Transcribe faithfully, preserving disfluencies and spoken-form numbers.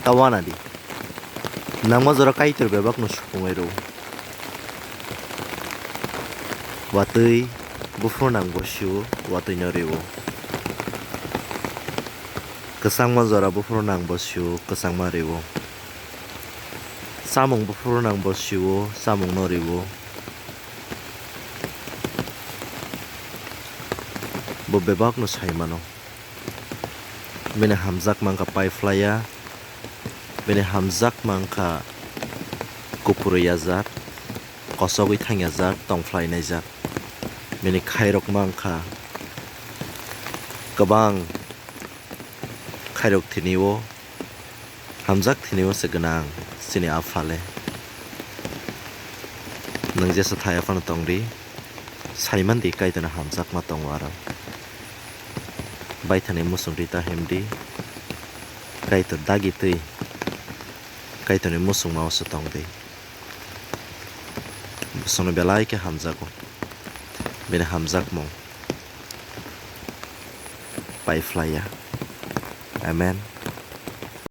ta uanadi. Nangma jora Kaitor bebakno supungwi rw. Watwi buphuru nang bo sio, watwino rw. Kwchangma jora buphuru nang bo sio, kwchangma rw. Chamung buphuru nang bo sio, chamungno rw. Bo bebakno sai mano. Bini hamjakma wngkha pai phlaiya, bini hamjakma wngkha kupurwi ya jak, kosogwi thangya jak, tong phlainai jak. Bini khairokma wngkha kwbang khairok thini o, hamjak thini o se gwnang chini Apha le. Nwng jesa thai aphano tong di, sai man di Kaitorni hamjakma tongo aro. Baithani muchung ri ta him di, Kaitor dagi twi Kaitorni muchungma o se tong di. Bosongni belai khe hamjago, bini hamjakmung pai phlaiya. Amen.